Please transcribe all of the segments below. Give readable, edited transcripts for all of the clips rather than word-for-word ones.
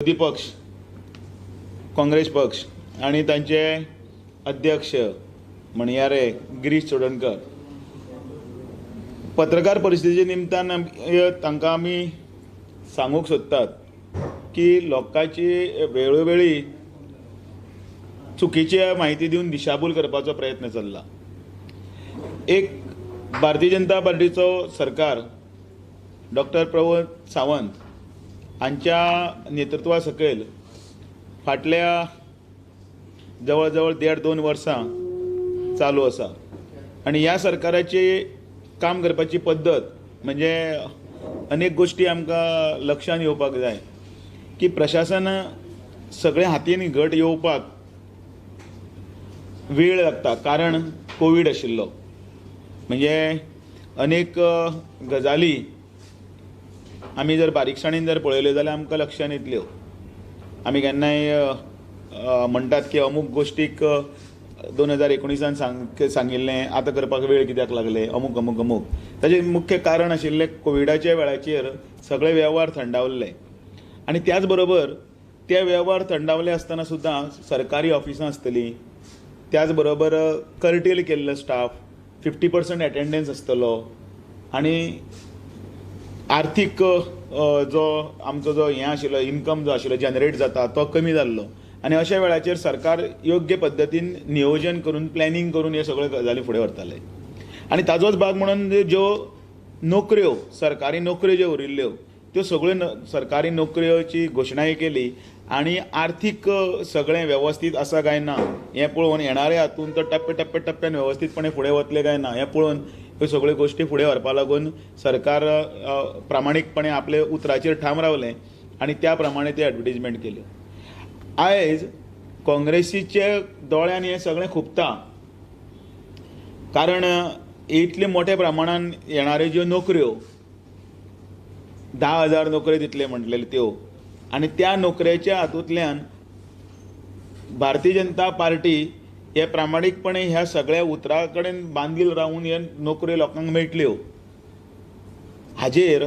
विरोधी पक्ष काँग्रेस पक्ष आनी तांचे अध्यक्ष म्हणयारे गिरीश चोडणकर पत्रकार परिशदेच्या निमतान तांकां आमी सांगूंक सोदतात की लोकांची वेळोवेळी चुकीची म्हायती दिवन दिशाभूल करपाचो प्रयत्न चल्ला. एक भारतीय जनता पार्टीचो सरकार डॉक्टर प्रमोद सावंत हांच्या नेतृत्वा सकयल फाटल्या जवळ जवळ 1.5-2 वर्सां चालू आसा आनी ह्या सरकाराची काम करपाची पद्दत म्हणजे अनेक गोश्टी आमकां लक्षांत येवपाक जाय की प्रशासन सगळे हातीन घट येवपाक वेळ लागता, कारण कोवीड आशिल्लो. म्हणजे अनेक गजाली आमी जर बारीकसाणेन जर पळयल्यो जाल्यार आमकां लक्षांत येतल्यो. आमी केन्नाय म्हणटात की अमूक गोश्टीक 2019 सांगिल्लें आतां करपाक वेळ कित्याक लागले, अमूक अमूक अमूक. ताचें मुख्य कारण आशिल्लें कोविडाच्या वेळाचेर सगळे वेव्हार थंडावल्ले आनी त्याच बरोबर ते वेव्हार थंडावले आसतना सुद्दां सरकारी ऑफिसां आसतलीं, त्याच बरोबर कर्टेल केल्लो स्टाफ, 50% एटेंडन्स आसतलो आनी आर्थीक जो आमचो जो हें आशिल्लो इनकम जो आशिल्लो जनरेट जाता तो कमी जाल्लो आनी अशा वेळाचेर सरकार योग्य पद्दतीन नियोजन करून प्लॅनिंग करून हे सगळे गजाली फुडें व्हरताले. आनी ताजोच भाग म्हणून ज्यो नोकऱ्यो सरकारी नोकऱ्यो ज्यो उरिल्ल्यो त्यो सगळ्यो सरकारी नोकऱ्योची घोशणाय केली आनी आर्थीक सगळें वेवस्थीत आसा काय ना हें पळोवन येणारे हातून तो टप्प्या टप्प्या टप्प्यान वेवस्थीतपणे फुडें वतले काय ना हें पळोवन ह्यो सगळ्यो गोश्टी फुडें व्हरपा लागून सरकार प्रामाणीकपणे आपले उतराचेर ठाम रावलें आनी त्या प्रमाणे ते एडवर्टीजमेंट केल्यो. आयज काँग्रेसीचे दोळ्यान हें सगळें खुपता, कारण इतले मोठ्या प्रमाणान येणाऱ्यो ज्यो नोकऱ्यो 10,000 नोकऱ्यो दितले म्हटलेले त्यो आनी त्या नोकरेच्या हातूंतल्यान भारतीय जनता पार्टी हे प्रामाणीकपणे ह्या सगळ्या उतरा कडेन बांदील रावून हे नोकऱ्यो लोकांक मेळटल्यो हाजेर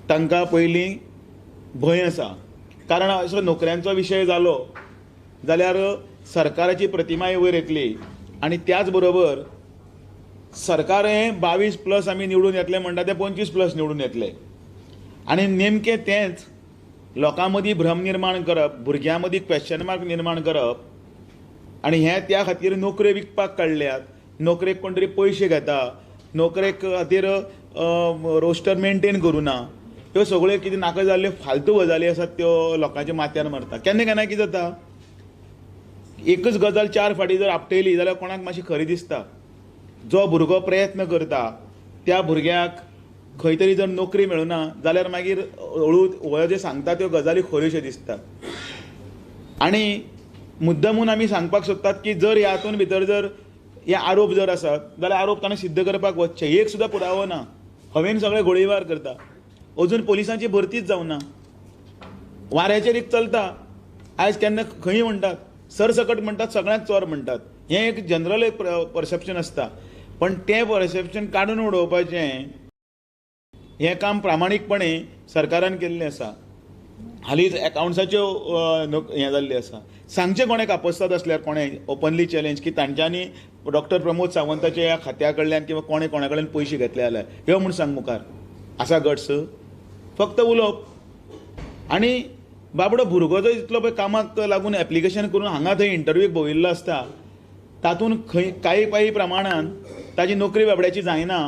तांकां पयलीं भंय आसा. कारण असो नोकऱ्यांचो विशय जालो जाल्यार सरकाराची प्रतिमाय वयर येतली आनी त्याच बरोबर सरकार हें 22+ आमी निवडून येतले म्हणटा ते 25+ निवडून येतले आनी नेमकें तेंच लोकां मदीं भ्रम निर्माण करप, भुरग्यां मदीं क्वेश्चन मार्क निर्माण करप आनी हें त्या खातीर नोकऱ्यो विकपाक काडल्यात. नोकरेक कोण तरी पयशे घेता, नोकरेक खातीर रोस्टर मेनटेन करूं ना, ह्यो सगळ्यो कितें नाका जाल्ल्यो फालतू गजाली आसात त्यो लोकांच्या माथ्यार मारता. केन्ना केन्ना कितें जाता, एकच गजाल 4 फावटी जर आपटयली जाल्यार कोणाक मातशी खरी दिसता. जो भुरगो प्रयत्न करता त्या भुरग्याक खंय तरी जर नोकरी मेळना जाल्यार मागीर हळू हो जे सांगता त्यो गजाली खऱ्योश्यो दिसतात. आनी मुद्दमून आमी सांगपाक सोदतात की जर ह्या हातून भितर जर हे आरोप जर आसात जाल्यार आरोप ताणें सिद्ध करपाक वचचें. एक सुद्दां पुरावो ना, हवेन सगळे गोळीबार करता, अजून पोलिसांची भरतीच जावना, वाऱ्याचेर एक चलता. आयज केन्ना खंय म्हणटात सरसकट म्हणटात, सगळ्यांक चोर म्हणटात, हें एक जनरल एक परसेप्शन आसता. पण तें परसेप्शन काडून उडोवपाचें हें काम प्रामाणीकपणे सरकारान केल्लें आसा. हालींच एकावंट्साच्यो हें जाल्लें आसा. सांगचें कोणें कापस्ताद आसल्यार कोणें ओपनली चॅलेंज की तांच्यांनी डॉक्टर प्रमोद सावंताच्या ह्या खात्या कडल्यान किंवा कोणें कोणा कडेन पयशे घेतले जाल्यार ह्यो म्हूण सांग मुखार आसा गट्स, फक्त उलोवप. आनी बाबडो भुरगो जो इतलो पळय कामाक लागून एप्लिकेशन करून हांगा थंय इंटरव्यूक भोंविल्लो आसता तातूंत खंय कांय कांय प्रमाणान ताजी नोकरी बाबड्याची जायना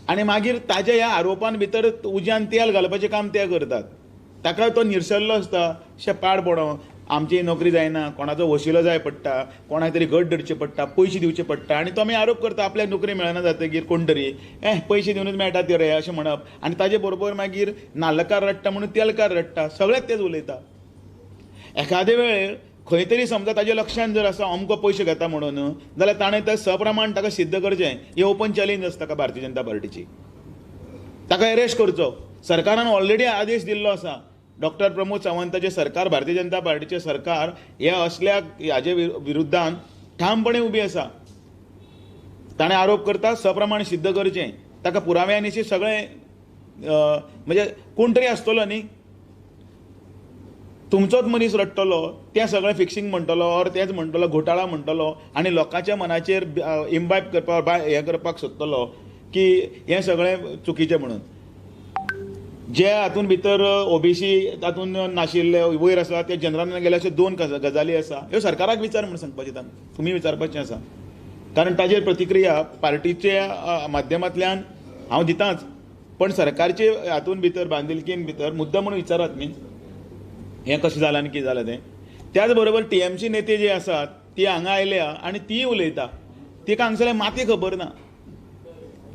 आनी मागीर ताज्या ह्या आरोपान भितर उज्यान तेल घालपाचें काम ते करतात. ताका तो निर्शेल्लो आसता, शे पाड पडों आमची नोकरी जायना, कोणाचो वशिलो जाय पडटा, कोणाक तरी घट धरचें पडटा, पयशे दिवचे पडटा आनी तो मागीर आरोप करता आपल्याक नोकरी मेळना जातकीर कोण तरी पयशे दिवनूच मेळटा ते रे अशें म्हणप आनी ताजे बरोबर मागीर नाल्लकार रडटा म्हणून तेलकार रडटा, सगळ्याक तेच उलयता. एखादे वेळ खंय तरी समजा ताज्या लक्षांत जर आसा अमको पयशे घेता म्हणून जाल्यार ताणें तें सप्रमाण ताका सिद्ध करचें. हें ओपन चॅलेंज आसता ताका भारतीय जनता पार्टीची, ताका एरेस्ट करचो. सरकारान ऑलरेडी आदेश दिल्लो आसा, डॉक्टर प्रमोद सावंताचें सरकार भारतीय जनता पार्टीचें सरकार हे असल्या हाजे विरुद्धान ठामपणे उबी आसा. ताणें आरोप करता सप्रमाण सिद्ध करचें, ताका पुराव्यानिशी सगळें म्हणजे कोण तरी आसतलो न्ही. तुमचोच मनीस रडटलो, तें सगळें फिक्सिंग म्हणटलो ऑर तेंच म्हणटलो घोटाळा म्हणटलो आनी लोकांच्या मनाचेर इम्बायब करपाक हें करपाक सोदतलो की हें सगळें चुकीचें म्हणून. जे हातून भितर ओबीसी तातूंत नाशिल्ले वयर आसा ते जनरलान गेले, अश्यो दोन गजाली आसा. ह्यो सरकाराक विचार म्हूण सांगपाचें तांकां, तुमी विचारपाचें आसा, कारण ताजेर प्रतिक्रिया पार्टीच्या माध्यमांतल्यान हांव दितांच, पण सरकारचे हातून भितर बांदिलकीन भितर मुद्दा म्हणून विचारात न्ही हें कशें जालां आनी कितें जालां तें. त्याच बरोबर टीएमसी नेते जे आसात ती हांगा आयल्या आनी तीय उलयता, तिका हांगसरलें माती खबर ना.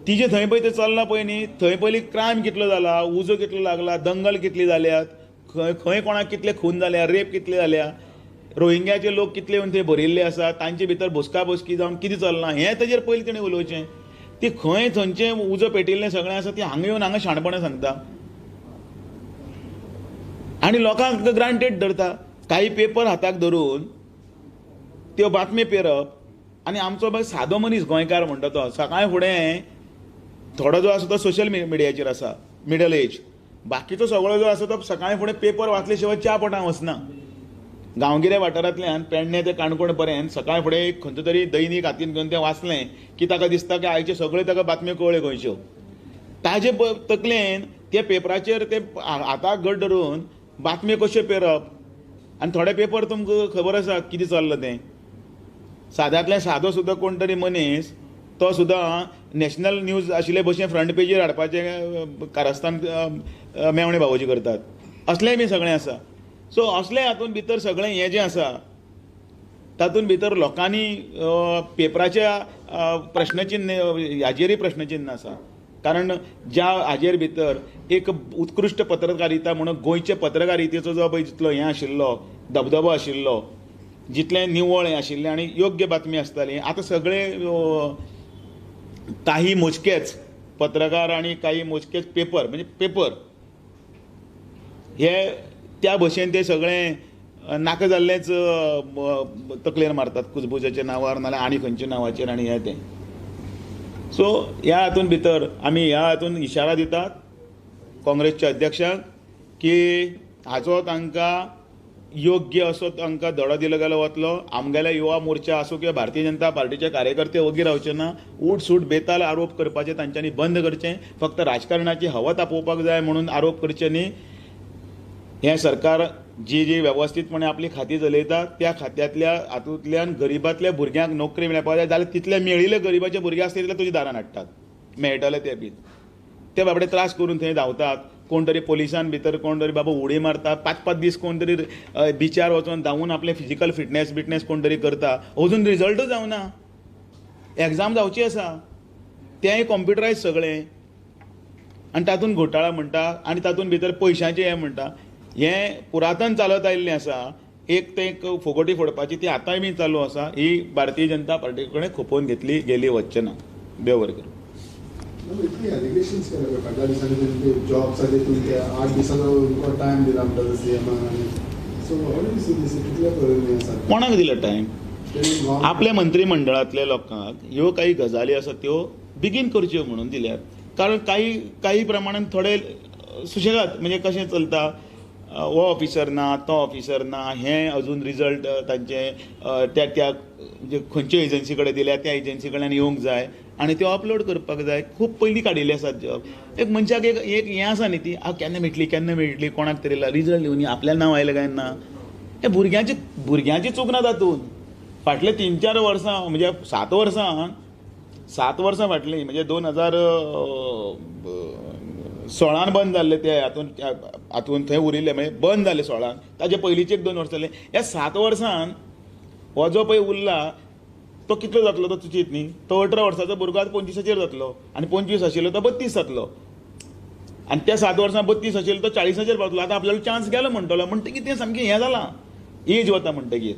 तिजे थंय पळय तें चल्लां पळय न्ही, थंय पयलीं क्रायम कितलो जाला, उजो कितलो लागला, दंगल कितली जाल्यात, खंय खंय कोणाक कितले खून जाल्या, रेप कितले जाल्या, रोहिंग्याचे लोक कितले येवन थंय भरिल्ले आसा, तांचे भितर बोसका बोसकी जावन कितें चल्लां हें ताजेर पयलीं तेणें उलोवचें. ती खंय थंयचें उजो पेटिल्लें सगळें आसा ती हांगा येवन हांगा शाणपणां सांगता आनी लोकांक ग्रांटेड धरता. काही पेपर हाताक धरून त्यो बातमी पेरप आनी आमचो बाय सादो मनीस गोंयकार म्हणटा तो सकाळीं फुडें थोडो जो आसा तो सोशल मिडियाचेर आसा, मिडल एज, बाकीचो सगळो जो आसा तो सकाळीं फुडें पेपर वाचले शिवाय च्या पोटांक वचना. गांवगिऱ्या वाठारांतल्यान पेडणे ते काणकोण पर्यंत सकाळीं फुडें एक खंयचो तरी दैनीक हातीन घेवन तें वाचलें की ताका दिसता की आयच्यो सगळ्यो ताका बातम्यो कळ्ळ्यो गोंयच्यो. ताजे तकलेन ते पेपराचेर ते हाताक घट धरून बातम्यो कश्यो पेरप आनी थोडे पेपर तुमकां खबर आसा कितें चल्लां तें. साद्यांतल्या सादो सुद्दां कोण तरी मनीस तो सुद्दां नॅशनल न्यूज आशिल्ले भशेन फ्रंट पेजीर हाडपाचें कारस्थान मेवणे भावोजी करतात, असलेंय बी सगळें आसा. सो असलें हातूंत भितर सगळें हें जें आसा तातूंत भितर लोकांनी पेपराच्या प्रश्नचिन्ह हाजेरूय प्रश्नचिन्ह आसा, कारण ज्या हाजेर भितर एक उत्कृश्ट पत्रकारिता म्हणून गोंयचे पत्रकारितेचो जो पळय जितलो हें आशिल्लो दबदबो आशिल्लो, जितलें निवळ हें आशिल्लें आनी योग्य बातमी आसताली, आतां सगळे काही मोजकेच पत्रकार आनी काही मोजकेच पेपर म्हणजे पेपर हे त्या भशेन ते सगळें नाका जाल्लेंच तकलेर मारतात कुजबुजाच्या नांवार नाल्यार आनी खंयच्या नांवाचेर आनी हें तें. सो ह्या हातूंत भितर आमी ह्या हातूंत इशारा दितात काँग्रेसच्या अध्यक्षांक की हाचो तांकां योग्य असो तांकां धडो दिलो गेलो वतलो. आमगेल्या युवा मोर्चा आसूं किंवा भारतीय जनता पार्टीचे कार्यकर्ते वगी रावचे ना, उठ सूट बेताल आरोप करपाचे तांच्यांनी बंद करचें. फक्त राजकारणाची हवा तापोवपाक जाय म्हणून आरोप करचे न्ही. हें सरकार जी जी वेवस्थीतपणे आपली खाती चलयता त्या खात्यांतल्या हातूंतल्यान गरिबांतल्या भुरग्यांक नोकरी मेळपाक जाय जाल्यार तितले मेळिल्ले गरिबाचे भुरगे आसता तितले तुज्या दारान हाडटात, मेळटले ते बी ते बाबडे त्रास करून थंय धांवतात. कोण तरी पोलिसान भितर कोण तरी बाबा उडी मारता, 5-5 दीस कोण तरी बिचार वचून धांवून आपलें फिजिकल फिटनेस बिटनेस कोण तरी करता, अजून रिजल्टूच जावना, एग्जाम जावची आसा, तेंय कॉम्प्युटरायज सगळें आनी तातूंत घोटाळा म्हणटा आनी तातूंत भितर पयशांचें हें म्हणटा. हें पुरातन चालत आयिल्लें आसा, एक तें एक फोगोटी फोडपाची ती आतांय बी चालू आसा. ही भारतीय जनता पार्टी कडेन खोपोवन घेतली गेली वचचें ना. देव बरें करूं. इतली एलिगेशन्स केले पळय फाटल्या दिसांनी तेणी जॉब्साचे तुमचे 8 दिसांचो टायम दिला म्हणटा सीएमान, so how do you see this, कितले करून आसा कोणाक दिला टायम? आपल्या मंत्रीमंडळांतल्या लोकांक ह्यो काही गजाली आसा त्यो बेगीन करच्यो म्हणून दिल्यात, कारण काही काही प्रमाणान थोडे सुशेगाद म्हणजे कशें चलता, हो ऑफिसर ना तो ऑफिसर ना, हें अजून रिजल्ट तांचे त्या त्या म्हणजे खंयचे एजन्सी कडेन दिल्या त्या एजन्सी कडल्यान येवंक जाय आनी त्यो अपलोड करपाक जाय. खूब पयलीं काडिल्ले आसात जॉब. एक मनशाक एक एक हें आसा न्ही, ती हांव केन्ना मेळटली केन्ना मेळटली, कोणाक तरी रिजल्ट येवनी आपल्या नांव आयलें काय ना. हे भुरग्यांची भुरग्यांची चूक ना तातूंत. फाटले 3-4 वर्सां म्हणजे 7 वर्सां 7 वर्सां फाटलीं म्हणजे 2016 बंद जाल्ले ते हातून हातून थंय उरिल्ले म्हणजे बंद जाले 16, ताजे पयलींचे 1-2 वर्सां जाले. ह्या 7 वर्सान हो जो पळय उरला तो कितलो जातलो तो तुजीत न्ही, तो 18 वर्साचो भुरगो आतां 25 जातलो आनी 25 आशिल्लो तो 32 जातलो आनी त्या 7 वर्सां 32 आशिल्लो तो 40 पावतलो. आतां आपल्यालो चान्स गेलो म्हणटलो, म्हणटकीर तें सामकें हें जालां, एज वता म्हणटकीर.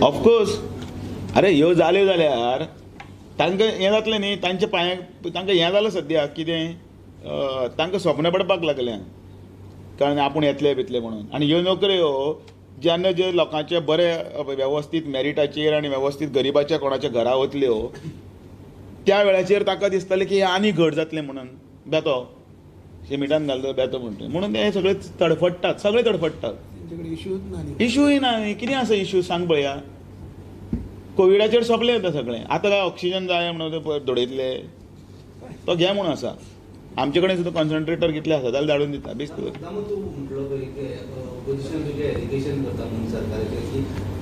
ऑफकोर्स अरे ह्यो जाल्यो जाल्यार तांकां हें जातलें न्ही, तांच्या पांयाक तांकां हें जालां सद्या कितें तांकां सपनां पडपाक लागल्या कारण आपूण येतले बितले म्हणून. आनी ह्यो नोकऱ्यो जेन्ना जे लोकांचे बरे वेवस्थीत मेरिटाचेर आनी वेवस्थीत गरिबाच्या कोणाच्या घरा वतल्यो त्या वेळाचेर ताका दिसतालें की आनी घट जातलें म्हणून. बेतो शिमिटान घालता बेतो म्हणटा म्हणून ते सगळे तडफडटात, सगळे तडफडटात. इशूय ना, कितें आसा इशू सांग पळया. कोविडाचेर सोंपलें आतां सगळें, आतां काय ऑक्सिजन जाय म्हणून दडयतले, तो घे म्हणून आसा. आमचे कडेन सुद्दां कॉन्सन्ट्रेटर कितले आसा जाल्यार धाडून दिता बेस्ट. तूं म्हटलो पळय की ऑपोजिशन तुजें एलिगेशन करता म्हणून सरकाराचेर की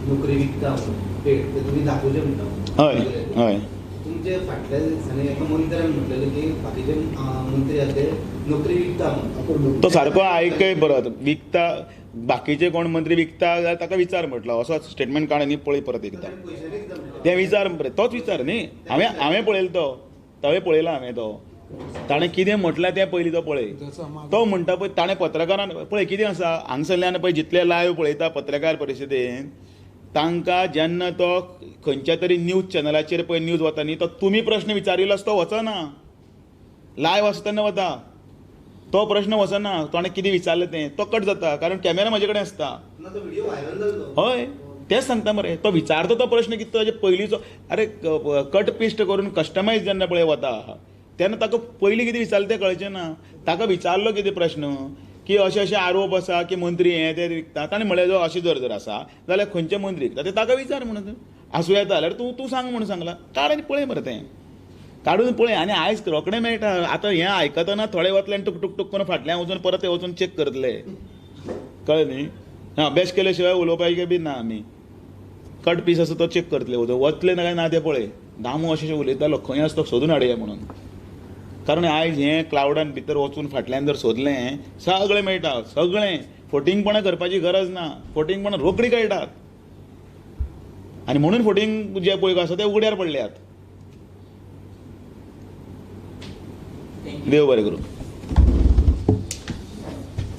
नोकरी विकता म्हणून पेड, ते तुमी दाखोवचें म्हणटा. हय हय, तुमचे फाटल्या दिसांनी एका मंत्र्यान म्हटलेलें की बाकीचे मंत्री आसा ते नोकरी विकता म्हणून. तो सारको आयकय परत, विकता बाकीचे कोण मंत्री विकता जाल्यार ताका विचार म्हटलो, असो स्टेटमेंट काड आनी पळय परत एकदां तें विचार, तोच विचार न्ही. हांवें हांवें पळयलो तो, हांवें पळयला हांवें तो ताणें कितें म्हटलें तें पयलीं तो पळय. तो म्हणटा पळय ताणें पत्रकारान पळय कितें आसा हांगसरल्यान पळय जितले लायव्ह पळयता पत्रकार परिशदेन तांकां जेन्ना तो खंयच्या तरी न्यूज चॅनलाचेर पळय न्यूज वता न्ही, तो तुमी प्रश्न विचारिल्लो आसता तो वचना, लायव्ह आसता तेन्ना वता तो प्रश्न वचना, ताणें कितें विचारलें तें तो कट जाता कारण कॅमेरा म्हजे कडेन आसता. हय तेंच सांगता मरे, तो विचारता तो प्रश्न कितें ताजे पयलींचो. अरे कट पेस्ट करून कस्टमायज जेन्ना पळय वता तेन्ना ताका पयलीं कितें विचारलें तें कळचें ना. ताका विचारलो कितें प्रश्न की अशे अशे आरोप आसा की मंत्री हें तें विकता, ताणें म्हणलें जो अशें जर जर आसा जाल्यार खंयचे मंत्री विकता तें ताका विचार म्हणून, आसूं येता जाल्यार तूं तूं सांग म्हणून सांगलां. काड आनी पळय मरे तें, काडून पळय. आनी आयज रोखडें मेळटा आतां, हें आयकतना थोडे वतले आनी टुक टुक टुक करून फाटल्यान वचून परत वचून चॅक करतले, कळ्ळें न्ही. हां बेस्ट केले शिवाय उलोवपाचें बी ना, आमी कट पीस आसा तो चॅक करतले, वतले ना काय ना तें पळय. दामू अशें उलयतालो खंय आसा तो सोदून हाडया म्हणून, कारण आयज हें क्लावडान भितर वचून फाटल्यान जर सोदलें सगळें मेळटा, सगळें. फोटिंगपणां करपाची गरज ना, फोटिंगपणां रोखडी कळटात आनी म्हणून फोटिंग जे पळय आसा ते उगड्यार पडल्यात. देव बरें करूं.